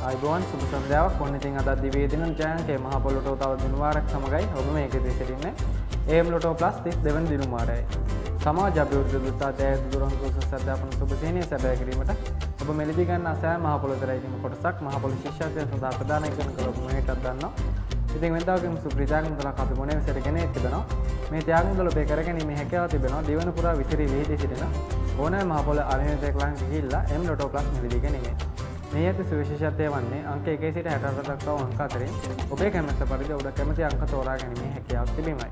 ආයුබෝවන්, සුබ සන්ධ්‍යාවක්. ඔන්න ඉතින් අද දිවේ දින ජයංකේ මහ පොළ ලොටෝ තව දිනු වාරයක් සමගයි ඔබ මේකේ සිටින්නේ. AM ලොටෝ ප්ලස් 32 වෙනි දිනු වාරයයි. සමාජ අභිවෘද්ධි දුතාතය දුරංග උසස් අධ්‍යාපන සුබ සේනය සැබෑ කිරීමට ඔබ මෙලදී ගන්නා සෑම මහ පොළ තරයිකම කොටසක් මහ පොළ ශිෂ්‍යත්වය සඳහා ප්‍රදානය කරන කළ ඔබ මෙහෙටත් දන්නවා. ඉතින් වෙනදා වගේම සුපිරි ත්‍යාග මුදලක් අපි මොනේ විසර ගෙන තිබෙනවා. මේ ත්‍යාග මුදල ඔබේ කරගැනීමේ හැකියාව තිබෙනවා. දිවයින පුරා විසිරී විහිදී සිටින ඕනෑම මහ පොළ අනියමිතයෙක් ළඟ ගිහිල්ලා M ලොටෝ ප්ලස් මිලදී ගැනීම. මේ ඇති සුවිශේෂත්වය වන්නේ අංක 1 සිට 68 දක්වා අංක අතරින් ඔබේ කැමැත්ත පරිදි ඔබ කැමති අංක තෝරා ගැනීමේ හැකියාවක් තිබීමයි.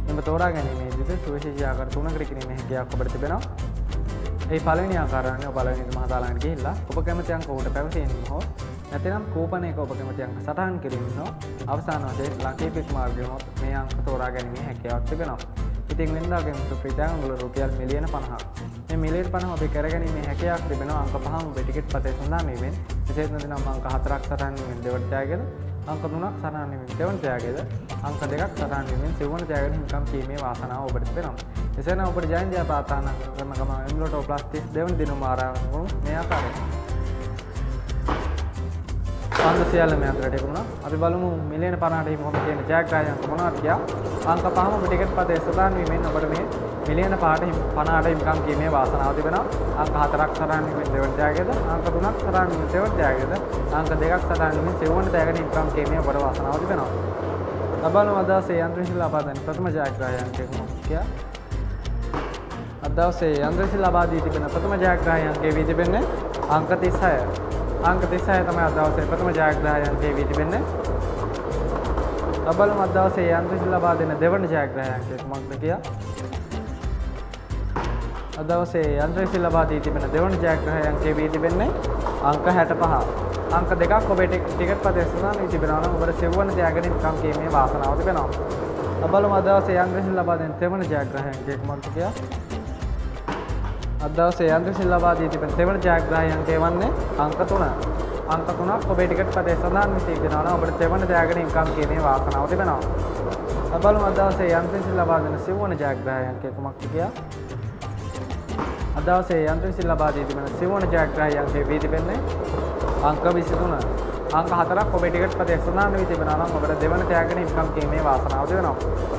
එම තෝරා ගැනීමේදී සුවිශේෂී ආකාර තුනකට කිරීමේ හැකියාවක් ඔබට තිබෙනවා. ඒ පළවෙනි ආකාරය වන්නේ ඔබ පළවෙනි මහතාලා ළඟට ගිහිල්ලා ඔබ කැමති අංක ඔහුට පැවසීමෙන් හෝ, නැතිනම් කූපන් එක ඔබ කැමති අංක සටහන් කිරීමෙන් හෝ, අවසාන වශයෙන් ලකී පික් මාර්ගයෙන් හෝ මේ අංක තෝරා ගැනීමේ හැකියාවක් තිබෙනවා. ඉතින් වෙනදා වගේම සුපිරි ත්‍යාග රුපියල් මිලියන 50ක්. මේ මිලියන 50 ඔබේ කරගැනීමේ හැකියාවක් තිබෙනවා අංක පහම ඔබේ ටිකට් පතේ සඳහන් වීමෙන්. එසේත් නැතිනම් අංක හතරක් සටහන් වීමෙන් දෙවන ත්‍යාගයද, අංක තුනක් සටහන් වීමෙන් තෙවන ත්‍යාගයද, අංක දෙකක් සටහන් වීමෙන් සිව්වන ත්‍යාගයට හිමිකම් කීමේ වාසනාව ඔබට තිබෙනවා. එසේනම් ඔබට ජයන්තිය ප්‍රාර්ථනා කරන ගමන් එම් ලොටෝ ප්ලස් 32 වෙනි දිනුම ආරම්භ කරමු මේ ආකාරයෙන්. ඡන්ද සියල්ල මේ අතරට එකතු. අපි බලමු මිලියන 50ට හිමිකම් කියන ජයග්‍රාහී අංක මොනවද කියලා. අංක පහම ඔබ ටිකට් පතේ සටහන් වීමෙන් ඔබට මේ මිලියන 50ට හිමිකම් කීමේ වාසනාව තිබෙනවා. අංක හතරක් සටහන් වීමෙන් දෙවන ත්‍යාගයද, අංක තුනක් සටහන් වීමෙන් තෙවන ත්‍යාගයද, අංක දෙකක් සටහන් වීමෙන් සිව්වන ත්‍යාගයට හිමිකම් කීමේ ඔබට වාසනාව තිබෙනවා. ලබන අද දවසේ යන්ත්‍ර විසින් ලබා දෙන ප්‍රථම ජයග්‍රාහී අංකය කොහොමද කියලා. අද දවසේ යන්ත්‍ර විසින් ලබා දී තිබෙන ප්‍රථම ජයග්‍රාහී අංකය වී තිබෙන්නේ අංක 36. අංක 36 තමයි අද දවසේ ප්‍රථම ජයග්‍රාහී අංකය වී තිබෙන්නේ. බලමු අද දවසේ යන්ත්‍ර විසින් ලබා දෙන දෙවන ජයග්‍රාහී අංකය කුමක්ද කියලා. අද දවසේ යන්ත්‍ර විසින් ලබා දී තිබෙන දෙවන ජයග්‍රාහී අංකය වී තිබෙන්නේ අංක 65. අංක දෙකක් ඔබේ ටිකට් පතේ සඳහන් වී තිබෙනවා නම් ඔබට සිව්වන ත්‍යාගයට හිමිකම් කීමේ වාසනාව තිබෙනවා. අපි බලමු අද දවසේ යන්ත්‍ර විසින් ලබා දෙන තෙවන ජයග්‍රාහී අංකය කුමක්ද කියලා. අද දවසේ යන්ත්‍ර විසින් ලබා දී තිබෙන තෙවන ජයග්‍රාහී අංකය වන්නේ අංක 3. අංක තුනක් ඔබේ ටිකට් පතේ සඳහන් වී තිබෙනවා නම් ඔබට තෙවන ත්‍යාගයට හිමිකම් කීමේ වාසනාව තිබෙනවා. අපි බලමු අද දවසේ යන්ත්‍ර විසින් ලබා දෙන සිව්වන ජයග්‍රාහී අංකය කුමක්ද කියලා. අද දවසේ යන්ත්‍ර විසින් ලබා දී තිබෙන සිව්වන ජයග්‍රාහී අංකය වී තිබෙන්නේ අංක 23. අංක හතරක් ඔබේ ටිකට් පතේ සඳහන් වී තිබෙනවා නම් ඔබට දෙවන ත්‍යාගයට හිමිකම් කීමේ වාසනාව තිබෙනවා.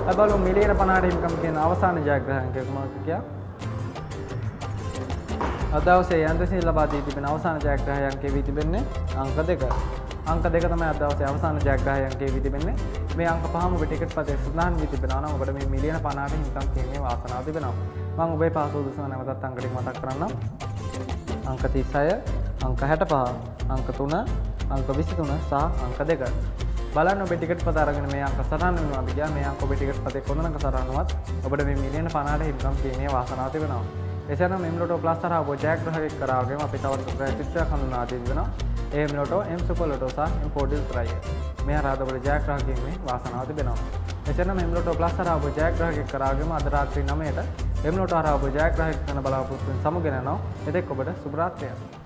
අපි බලමු මිලියන 50ට හිමිකම් කියන අවසාන ජයග්‍රාහී අංකය කුමක්ද කියලා. අද දවසේ යන්ත්‍ර විසින් ලබා දී තිබෙන අවසාන ජයග්‍රාහී අංකය වී තිබෙන්නේ අංක 2. අංක 2 තමයි අද දවසේ අවසාන ජයග්‍රාහී අංකය වී තිබෙන්නේ. මේ අංක පහම ඔබේ ටිකට් පතේ සඳහන් වී තිබෙනවා නම් ඔබට මේ මිලියන 50ට හිමිකම් කීමේ වාසනාව තිබෙනවා. මම ඔබේ පහසුව උදෙසා නැවතත් අංක ටික මතක් කරන්නම්. අංක 36, අංක 65, අංක 3, අංක 23 සහ අංක 2. බලන්න ඔබේ ටිකට් පත අරගෙන මේ අංක සටහන් වෙනවාද කියලා. මේ අංක ඔබේ ටිකට් පතේ කොතනක සටහන් වුවත් ඔබට මේ මිලියන 50ට හිමිකම් කීමේ වාසනාව තිබෙනවා. එසේනම් එම් ලොටෝ ප්ලස් හරහා ඔබ ජයග්‍රාහකයෙක් කරා වගේම අපි තවත් ප්‍රතිචාර හඳුනා දී තිබෙනවා. AM ලොටෝ, M super ලොටෝ සහ M 4 විතරයි. මේ හරහා ඔබට ජයග්‍රාහක වීමේ වාසනාව තිබෙනවා. එසේනම් එම් ලොටෝ ප්ලස් හරහා ඔබ ජයග්‍රාහකයෙක් කරා වගේම අද රාත්‍රී 9ට එම් ලොටෝ හරහා ඔබ ජයග්‍රාහකයෙක් කරන බලාපොරොත්තු වෙන සමුගෙන යනවා. එතෙක් ඔබට සුබ රාත්‍රියක්.